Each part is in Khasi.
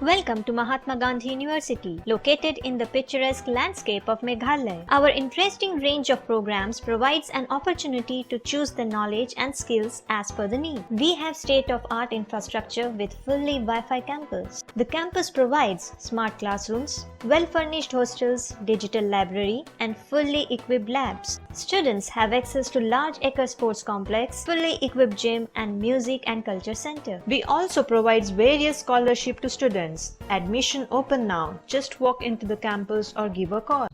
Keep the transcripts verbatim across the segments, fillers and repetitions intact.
Welcome to Mahatma Gandhi University, located in the picturesque landscape of Meghalaya. Our interesting range of programs provides an opportunity to choose the knowledge and skills as per the need. We have state-of-art infrastructure with fully Wi-Fi campus. The campus provides smart classrooms, well-furnished hostels, digital library, and fully equipped labs. Students have access to large acre sports complex, fully equipped gym, and music and culture center. We also provides various scholarship to students. Admission open now. Just walk into the campus or give a call.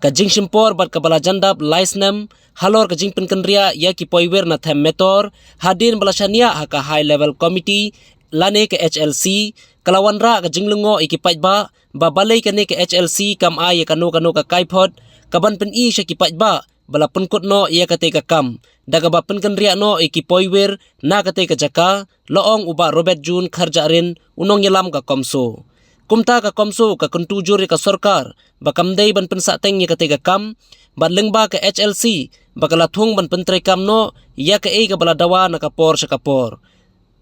Ka jingshim por bad kaba la jan dap lai snem halor ka jingpynkynriah ïa ki poiwir na them Metor, hadien ba la shaniah ha ka High Level Committee lane ka H L C, ka la wanrah ka jinglyngngoh ïa ki paidbah ba balei kane ka H L C kam ai ïa kano kano ka kaiphod kaban pyni sha ki paidbah ba la pynkut noh ïa katei ka kam da kaba pynkynriah noh ïa ki poiwir na katei ka jaka, la ong u Bah Robert June Kharjahrin, u nongïalam ka CoMSO. Kumta ka CoMSO ka kyntu jur ïa ka sorkar ba kam dei ban pynsahteng ïa katei ka kam bad lyngba ka H L C ba ka la thung ban pyntreikam noh ïa kaei kaba la dawa na ka por sha ka por.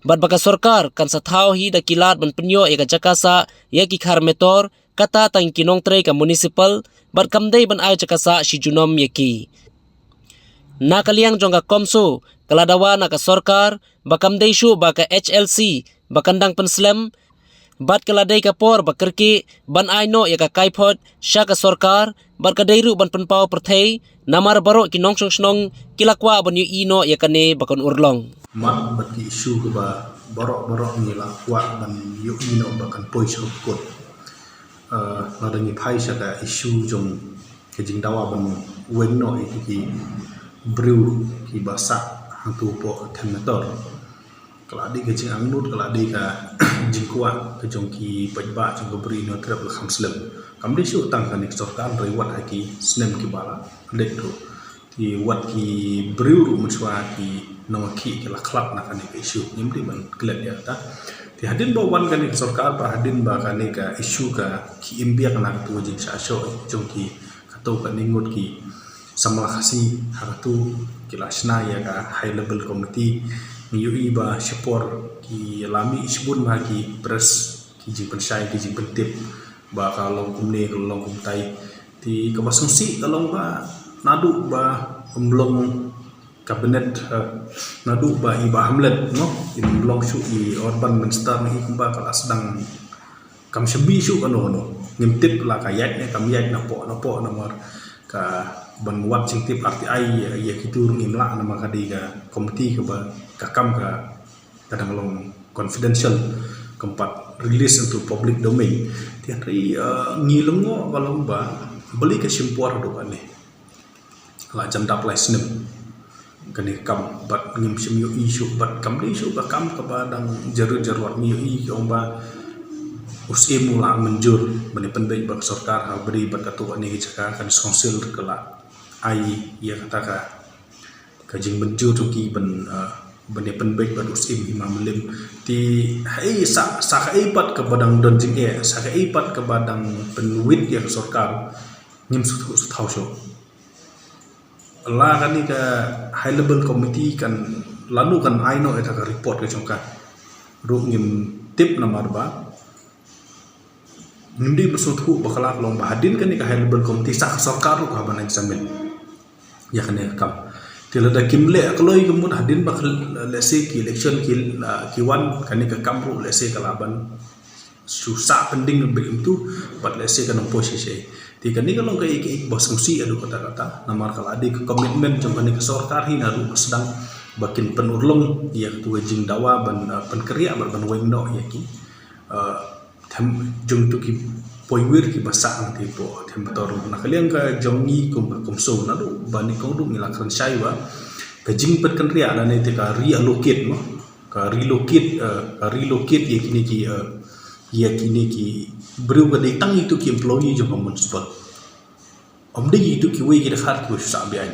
Bad ba ka sorkar kan sa thaw hi da ki lad ban pynïoh ïa ka jaka sah ïa ki khar Metor, kata tang ki nongtrei ka municipal, bad kam dei ban ai jaka sah shi junom ïa ki. Na ka liang jong ka CoMSO, ka la dawa na ka sorkar ba kam dei shuh ba ka H L C ba kan dang pynslem, bad ka la dei ka por ba kyrkieh ban ai noh ïa ka kaiphod sha ka sorkar, bad ka dei ruh ban pynpaw pyrthei, namar baroh ki nongshong shnong ki la kwah ban ïohi noh ïa kane ba kan urlong. Mat bad ki issue kiba baroh baroh ngi la kwah ban ïohi noh ba kan poi sha ka court. Eh, lada ngi phai sha ka issue jong ka jingdawa ban weng noh ïa ki briew kiba sah hangtu hapoh them Metor. Ka la dei ka jingangnud, ka la dei ka jingkwah ka jong ki paidbah jong ka Bri Hynñiewtrep la kham slem. Kam dei shuh tang kane ka sorkar, hynrei wat ha ki snem kiba la leit ruh. Te wat ki briew ruh mynshuwa ki nongkhih ki la khlad na kane ka issue. Ngim dei ban klet ïa kata. Te hadien ba wan kane ka sorkar, ba hadien ba kane ka issue ka khie im biang na katu ka jingshah shoh jong ki, katu katne ngut ki samla Khasi ha katu, ki la shna ïa ka High Level Committee. Ngi ïohi ba shipor ki la mih shibun bha ki press, ki jingpynshai, ki jingpyntip ba ka long kumne, ka long kumtai. Te kaba sngewsih ka long ba naduh ba ym long cabinet, eh, naduh ba i Bah Hamlet, no, ym long shuh i urban minister, ne i kumba ka la sdang, kam shym bit shuh kano kano. Ngim tip la ka ïaid ne kam ïaid, napoh napoh, namar ka ban wad jingtip R T I ïa, ïa kitu ruh ngim lah, namar ka dei ka committee kaba ka kam ka, ka dang long confidential, kam pat release into public domain. Te hynrei, eh, ngi lyngngoh ka long ba balei ka shim por haduh kane. La jan dap lai snem kane ka kam, bad ngim shym ïohi shuh, bad kam dei shuh ka kam kaba dang jarut jarut. Ngi ïohi ki ong ba u Syiem u la mynjur ban ïa pynbeit bad ka sorkar ha Bri, bad katu kane ka jaka kan sngewsih ka la ai ïa kata ka, ka jingmynjur jong ki ban, ah, ban ïa pynbeit bad u Syiem Hima Mylliem. Te haei sa, sa haei pat kaba dang don jingeh, sa haei pat kaba dang pynwit ïa ka sorkar, ngim sngewthuh sngewthaw shuh. La kane ka High Level Committee kan lano kan ai noh ïa ka report ka jong ka ruh ngim tip, namar ba ngim dei ban sngewthuh ba ka la ka long ba hadien kane ka High Level Committee sa ka sorkar ruh ka ban examine ïa kane ka kam. Te lada kim leh kloi ka mut hadien ba ka, let's say, ki election ki, ah, ki wan, kane ka kam ruh, let's say, ka la ban shu sah pending beit kumtu, bad let's say ka nang poi shisha. Te kane ka long kaei kaei ba sngewsih haduh katta katta, namar ka la dei ka commitment jong kane ka sorkar hi naduh ba sdang ba kin pynurlong ïa katu ka jingdawa ban, ah, pynkynriah bad ban weng noh ïa ki, ah, them, jong kitu ki poiwir kiba sah hangtei hapoh them Metor. Na ka liang ka jong ngi kum ka CoMSO, naduh ba nyngkong ruh ngi la kren shai ba ka jingpynkynriah lane te ka reallocate, mo, ka relocate, eh, ka relocate ïa kine ki, eh, ïa kine ki briew ka dei tang ïa kitu ki employee jong ka municipal. Ym dei ïa kitu kiwei ki dkhar kiba sah beaiñ.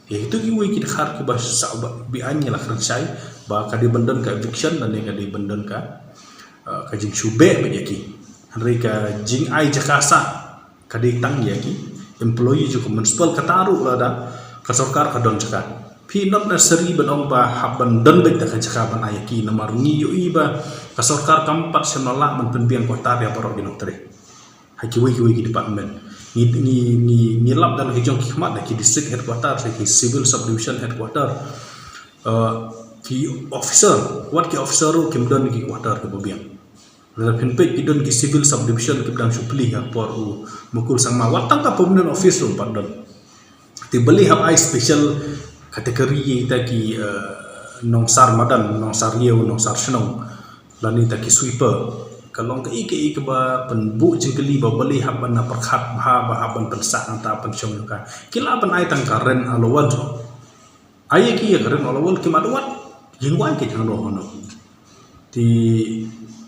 Ïa kitu kiwei ki dkhar kiba sah beaiñ ngi la kren shai ba ka dei ban don ka eviction lane ka dei ban don ka, eh, ka jingshu beh beit ïa ki. Hynrei ka jingai jaka sah ka dei tang ïa ki employee jong ka municipal. Kata ruh lada ka sorkar ka don jaka, Phi not necessary ban ong ba hap ban don beit da ka jaka ban ai ïa ki, namar ngi ïohi ba ka sorkar kam pat shym la lah ban pynbiang quarter ïa baroh ki nongtrei ha kiwei kiwei ki department. Ngi ngi ngi ngi lap da la ki jong ki khmat, da ki district headquarter, da ki civil subdivision headquarter. Uh, ki officer, wat ki officer ruh kim don ki quarter kiba biang. Lada phin peit ki don ki civil subdivision kiba dang shu plie ha por u Mukul Sangma, wat tang ka permanent office ruh pat don. Te balei hap ai special category ïa kita ki, eh, nongsar madan, nongsar ïew, nongsar shnong, lane kita ki sweeper? Ka long kaei kaei kaba pynbuh jingkylli ba balei hap ban pyrkhat bha, ba hap ban pynsah nangta pynshong jong ka. Ki lah ban ai tang ka rent allowance. Ai ïa ki ïa ka rent allowance, kim pat wad jingwai ki jong no no. Te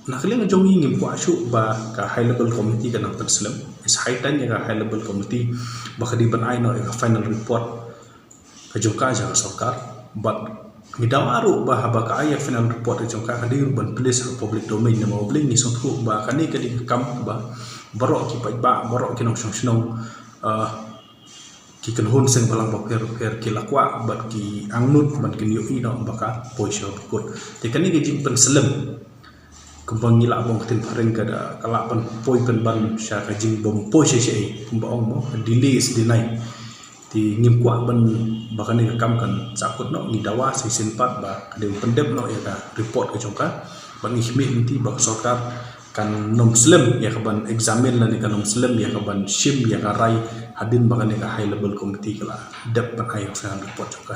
na ka liang jong ngi, ngim kwah shuh ba ka high level committee ka nang pynslem. It's high time ïa ka high level committee ba ka dei ban ai noh ïa ka final report ka jong ka sha ka sorkar. Bad ngi dawa ruh ba haba ka ai ïa ka final report ka jong ka, ka dei ruh ban place ha public domain, namar balei? Ngi sngewthuh ba kane ka dei ka kam ba baroh ki paidbah, baroh ki nongshong shnong, uh, ki kynhun seng bhalang bapher bapher ki la kwah bad ki angnud ban kin ïohi noh ba ka poi sha bakut. Te kane ka jingpynslem, kumba ngi lah ban ong ktien phareng, ka da ka lah ban poi pynban sha ka jingbym poi sha sha ei, kumba ong mo, delay is deny. Te ngim kwah ban ba kane ka kam kan sahkut noh. Ngi dawa shisien pat ba ka dei ban pyndep noh ïa ka report ka jong ka. Bad ngi khmih lynti ba ka sorkar kan nym slem ïa ka ban examine lane kan nym slem ïa ka ban shim ïa ka rai hadien ba kane ka high level committee ka la dep ban ai ïa ka final report jong ka.